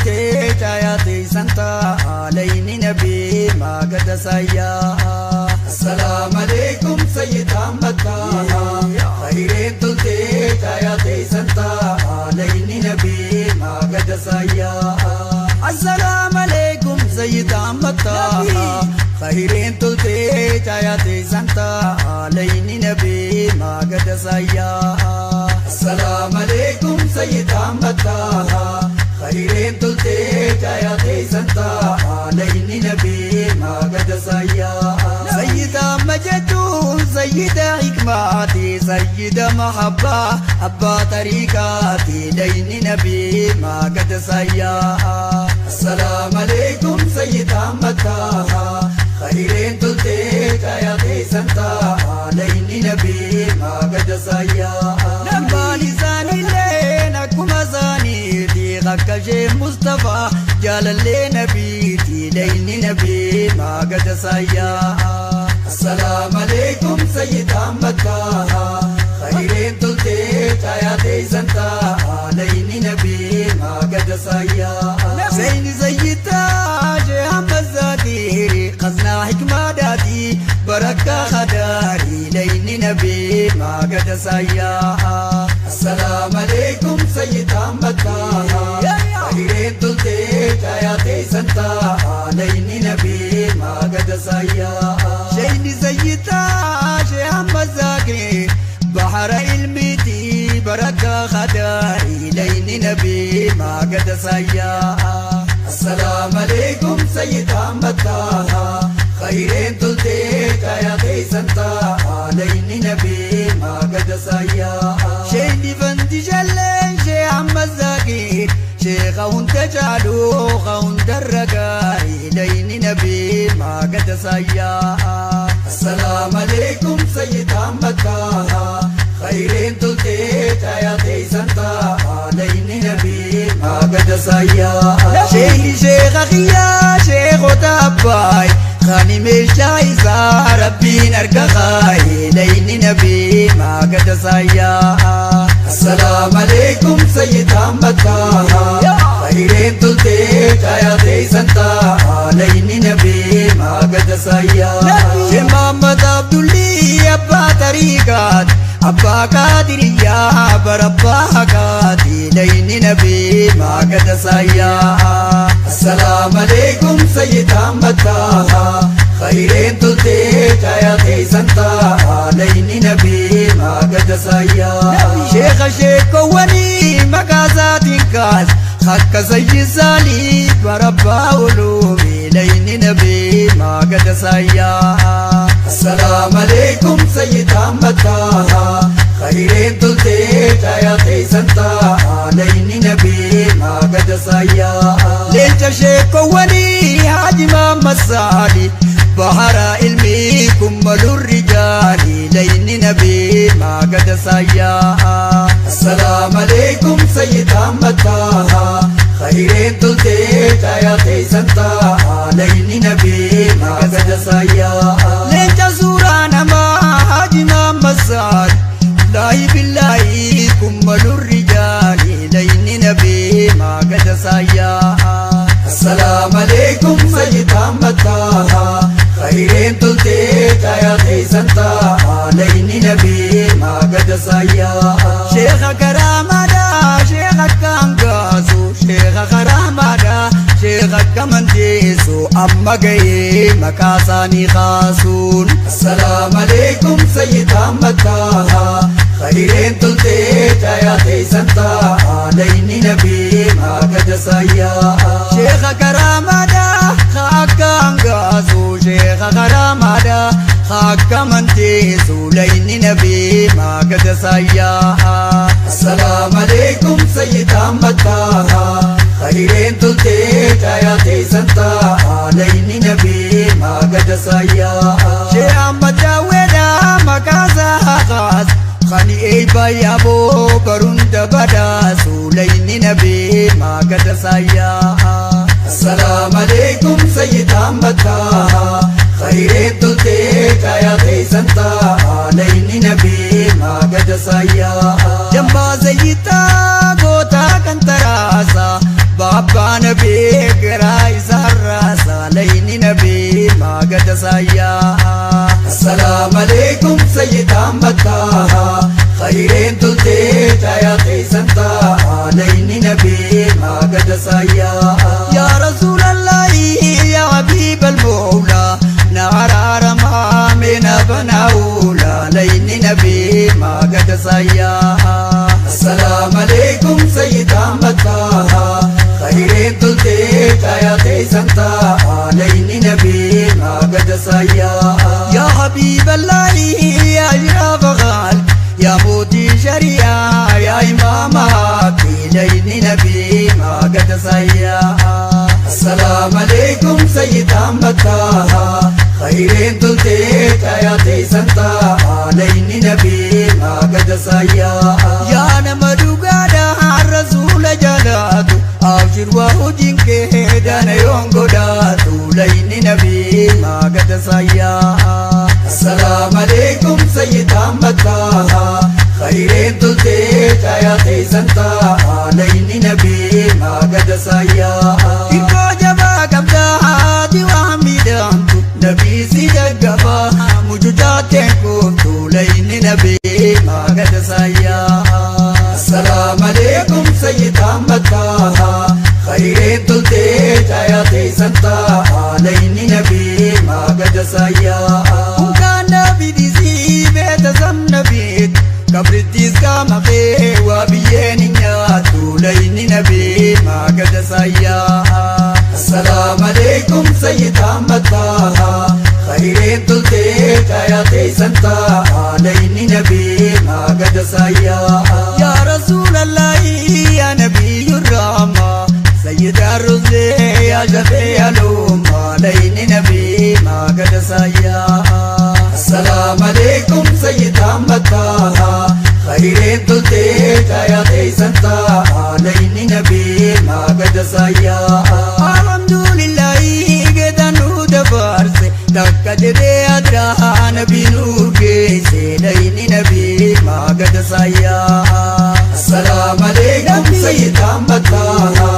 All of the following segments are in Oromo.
toltee caayaa teessan ta'a layni nabii maagada sayyaa. Assalaam alaikum Sayyid Ahmad Taha. Khayreen toltee caayaa teessan ta'a layni nabii maagada sayyaa. Assalaam alaikum Sayyid Ahmad Taha. Khayreen toltee caayaa teessan ta'a layni nabii maagada sayyaa. Assalaam alaikum Sayyid Ahmad Taha. Khayreen toltee caayaa teessan ta'a layni nabii maagada sayyaa. Sayyida jechuun sayyida hikmaati, sayyida mahabbaa, abbaa tariiqaati, layni nabii maagada sayyaa. Assalaam alaikum Sayyid Ahmad Taha. Khayreen toltee caayaa teessan ta'a layni nabii maagada sayyaa. Abbaan isaaniilleen akkuma isaaniiti, akka ishee Mustafaa jaalallee nabiiti, layni nabii maagada sayyaa. Assalaam alaikum Sayyid Ahmad Taha. Khayreen toltee caayaa teessan ta'a layni nabii maagada sayyaa. Zayni sayyidaa Shee Ahmad Zaakiri, qaznaa hikmaadhaati, barakkaa khadaari, layni nabii maagada sayyaa. Assalaam alaikum Sayyid Ahmad Taha. Khayreen toltee caayaa teessan ta'a layni nabii maagada sayyaa. Sheyni sayyidaa Shee Ahmad Zaakiri, bahara ilmiiti, barakkaa khadaari, layni nabii maagada sayyaa. Assalaam alaikum Sayyid Ahmad Taha. Khayreen toltee caayaa teessan ta'a layni nabii maagada sayyaa. Sheyni fandi jalleen Shee Ahmad Zaakir, sheekha hunda caalu, hunda gaarii, layni nabii maagada sayyaa. Assalaam alaikum Sayyid Ahmad Taha. Khayreen toltee caayaa teessan ta'a layni nabii maagada sayyaa. Sheeyni sheekha xiyyaa sheekota abbaay, khani meeshaa isaa rabbiin harka kaaye, layni nabii maagada sayyaa. Assalaam alaikum Sayyid Ahmad Taha. Khayreen toltee caayaa teessan ta'a layni nabii maagada sayyaa. Shee Muhammad Abdulli abbaa tariiqaat, abbaa qaadiriyaa, barabbaa haqaati, layni nabii maagada sayyaa. Assalaam alaikum Sayyid Ahmad Taha. Khayreen toltee caayaa teessan ta'a layni nabii maagada sayyaa. Sheekha sheekowwanii maqaa isaatiin kaas, akka sayyid saalii barabbaa uluumi, layni nabii maagada sayyaa. Assalaam alaikum Sayyid Ahmad Taha. Khayreen toltee caayaa teessan ta'a layni nabii maagada sayyaa. Leenca sheekowwanii Haaji Muhammad Saali, bahara ilmii kummalur rijaali, layni nabii maagada sayyaa. Assalaam alaikum Sayyid Ahmad Taha. Khayreen toltee caayaa teessan ta'a layni nabii maagada sayyaa. Leenca suuraa namaa Haaji Muhammad Saali, laahi billaahi kummalur rijaali, layni nabii maagada sayyaa. Assalaam alaikum Sayyid Ahmad Taha. Khayreen toltee caayaa teessan ta'a layni nabii maagada sayyaa. Sheekha karaamaadha, sheekha kaangaasu, sheekha karaamaadha, sheekha kamanteessu, amma gahee maqaa isaanii kaasuun. Assalaam alaikum Sayyid Ahmad Taha. Khayreen toltee caayaa teessan ta'a layni nabii maagada sayyaa. Sheekha karaamaadha, kaangaasu, sheekha karaamaadha, kamanteessu, layni nabii maagada sayyaa. Assalaam alaikum Sayyid Ahmad Taha. Khayreen toltee caayaa teessan ta'a layni nabii maagada sayyaa. Shee Ahmad Daawwedha maqaa isaa kaas, khani eebba yaaboo barunda badaasu, layni nabii maagada sayyaa. Assalaam alaikum Sayyid Ahmad Taha. Khayreen toltee caayaa teessan ta'a layni nabii maagada sayyaa. Jambaa sayyidaa gootaa kan taraasa. Kaabaan beekaraa isaarraa saalayni nabii maagada saayyaa. Assalaamu alaikum Sayyid Ahmad Taha Khayreen toltee caayaa teessan ta'a Layni nabii maagada saayyaa. Yaa Rasuulallahi yaa Habiibal Mawlaa na araaramaa mee na banaa oolaa layni nabii maagada saayyaa. Assalaamu alaikum Sayyid Ahmad Taha Khayreen toltee caayaa teessan ta'a Layni nabii maagada saayyaa. Yaa Habiiballahi yaa Ashraafa Khalqi yaa mootii shari'aa yaa imaama haqi layni nabii maagada saayyaa. Assalaamu alaikum Sayyid Ahmad Taha Khayreen toltee caayaa teessan ta'a Layni nabii maagada saayyaa. Yaa nama dhugaadhaa rasuula jalaatu abshir waa hojiin kee dana yoon godhaatu layni nabii maagada saayyaa. Assalaamu alaikum Sayyid Ahmad Taha Khayreen toltee caayaa teessan ta'a Layni nabii maagada saayyaa. Hirkoo jabaa qabdaa haati waan miidhamtu nabii si jaggabaa mucucaateen kooftu layni nabii maagada saayyaa. Assalaamu alaikum Sayyid Ahmad Taha Khayreen toltee caayaa teessan ta'a Layni nabii maagada saayyaa. Unkaan nabii beeta sam nabiit kabrittis qaama kee waa biyyeen hin nyaattu layni nabii maagada saayyaa. Assalaamu alaikum Sayyid Ahmad Taha Khayreen toltee caayaa teessan ta'a Layni nabii maagada saayyaa. Yaa Rasuulallahi yaa Nabiyyu Rahma Sayyid Ar-Rusli yaa Shafii Al-Umma layni nabii maagada saayyaa. Assalaamu alaikum Sayyid Ahmad Taha Khayreen toltee caayaa teessan ta'a Layni nabii maagada saayyaa. Alhamdulillahi geetan nu dabarse takka jedhee adraa nabii nu geesse layni nabii maagada saayyaa. Assalaamu alaikum Sayyid Ahmad Taha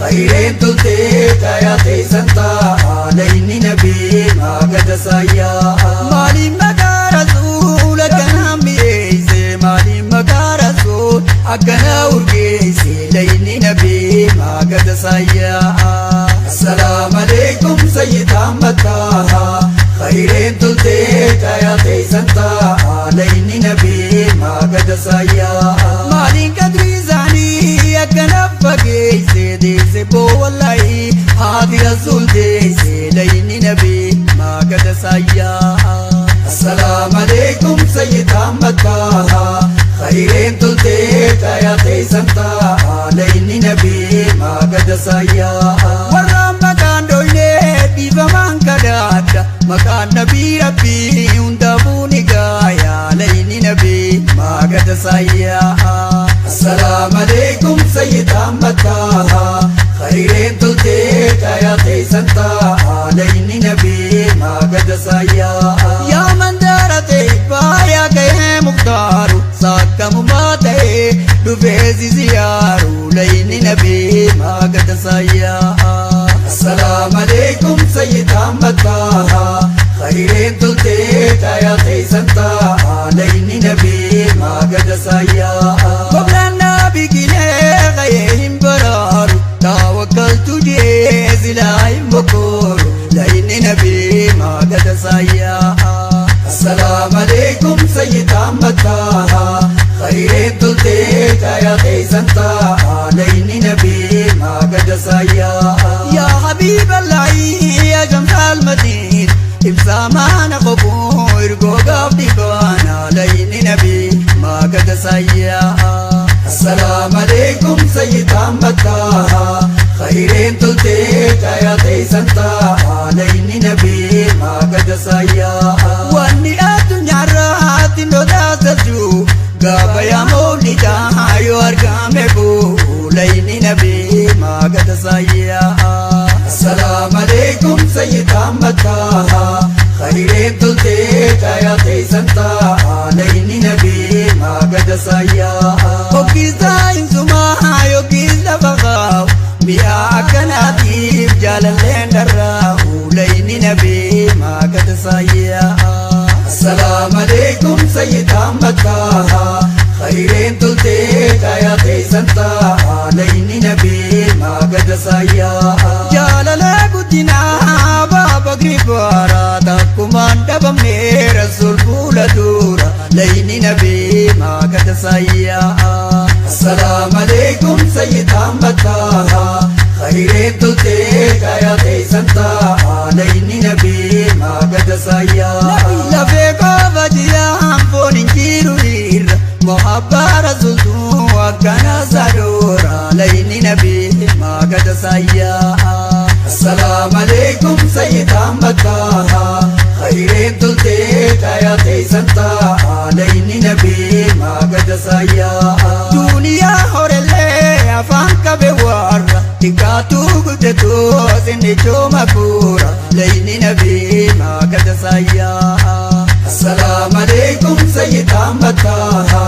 Khayreen toltee caayaa teessan ta'a Layni nabii maagada saayyaa. Maaliin maqaa rasuula akkana mi'eesse maaliin maqaa rasuul akkana urgeesse layni nabii maagada saayyaa. Assalaamu alaikum Sayyid Ahmad Taha Khayreen toltee caayaa teessan ta'a Layni nabii maagada saayyaa. Maaliin qadrii isaanii akkana fageesse deesse boo wallahi haati rasuul deesse layni nabii maagada saayyaa. Assalaamu alaikum Sayyid Ahmad Taha Khayreen toltee caayaa teessan ta'a Layni nabii maagada saayyaa. Warraan maqaan dhoynee dhiifamaan kadhaadha maqaan nabii rabbii hundaafuu ni gaayaa layni nabii maagada saayyaa. Assalaamu alaikum Sayyid Ahmad Taha Khayreen toltee caayaa teessan ta'a Layni nabii maagada saayyaa. Yaa mandara ta'e faayaa gahee muktaaru saakkamumaa ta'e dhufee si ziyaaru layni nabii maagada saayyaa. Assalaamu alaikum Sayyid Ahmad Taha Khayreen toltee caayaa teessan ta'a Layni nabii maagada saayyaa. Goblaan nabii gilee gahee hin baraaru tawakkaltu jee silaa hin bokkooru layni nabii maagada saayyaa. Assalaamu alaikum Sayyid Ahmad Taha Khayreen toltee caayaa teessan ta'a Layni nabii maagada saayyaa. Yaa Habiiballahi yaa Shamsal Madiin ibsaa maana qobuu ergoo gaaf dhibaana layni nabii maagada saayyaa. Assalaamu alaikum Sayyid Ahmad Taha Khayreen toltee caayaa teessan ta'a Layni nabii maagada saayyaa. Wanni addunyaarratti nu taasisu gaafa yaa mawlidaa yoo argame boo layni nabii maagada saayyaa. Assalaamu alaikum Sayyid Ahmad Taha Khayreen toltee caayaa teessan ta'a Layni nabii maagada saayyaa. Hoggisaa hin sumaa yookiis lafa kaa'u mi'a Akkanaatiif jaalalleen dharraa ulayni nabii maakata saayyaa. Assalaamu alaikum Sayyid Ahmad Taha khayreen toltee caayaa teessan ta'a layni nabii maagada saayyaa. Jaalala guddinaa baaba gribaara takkumaan dhabamne rasuul fuula dura layni nabii maagada saayyaa. Assalaamu alaikum Sayyid Ahmad Taha khayreen toltee caayaa teessan ta'a layni nabii maagada saayyaa. Lafee qofa jiraan foon hin jiru irra muhabbaa rasuultuu akkana sadoora layni nabii maagada saayyaa. Assalaamu alaikum Sayyid Ahmad Taha khayreen toltee caayaa teessan ta'a layni nabii maagada saayyaa. Duniyaa horellee afaan qabe warra xiqqaatu guddatu sinni cooma kuura layni nabii maagada saayyaa. Assalaamu alaikum Sayyid Ahmad Taha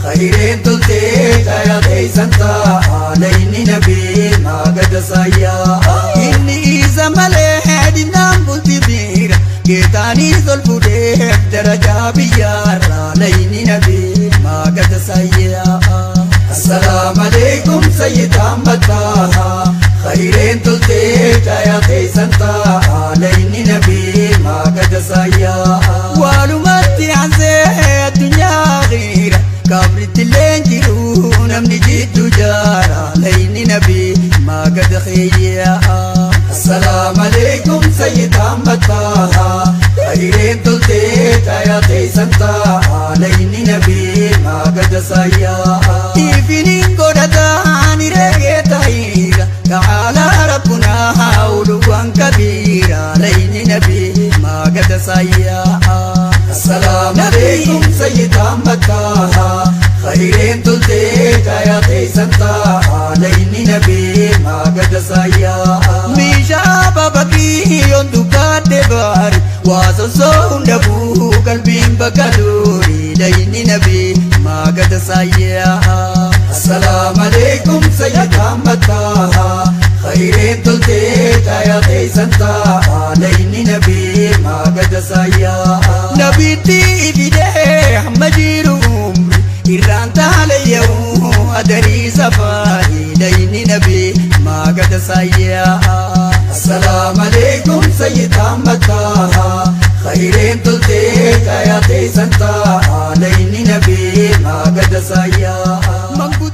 khayreen toltee caayaa teessan ta'a layni nabii maagada saayyaa. Inni isa malee dinnaan bulti biira geetaanii ol fuudheef darajaa biyyaarra layni nabii maagada saayyaa. Assalaamu alaikum Sayyid Ahmad Taha khayreen toltee caayaa teessan ta'a layni nabii maagada saayyaa. Walumatti aansee addunyaa xiira kabritti illee jiru namni jiddu jaara layni nabii maagada xeeyyaa. Assalaamu alaikum Sayyid Ahmad Taha khayreen toltee caayaa teessan ta'a layni nabii maagada saayyaa. Ifiniin godhataan reegee ta'iira ta'aalaa rabbunaa uluwwan kabiira layni nabii maagada saayyaa. Assalaamu alaikum Sayyid Ahmad Taha khayreen toltee caayaa teessan ta'a layni nabii maagada saayyaa. Meeshaa babakii yoon dubbaadde baari waa sosoo hunda buu qalbiin bakka durii layni nabii maagada saayyaa. Assalaamu alaikum Sayyid Ahmad Taha khayreen toltee caayaa teessan ta'a layni nabii maagada saayyaa. Nabiitti fidee hamma jiru umri irraan taalayya'uu adarii safaarii layni nabii maagada saayyaa. Assalaamu alaikum Sayyid Ahmad Taha khayreen toltee caayaa teessan ta'a layni nabii maagada saayyaa. Manguddoo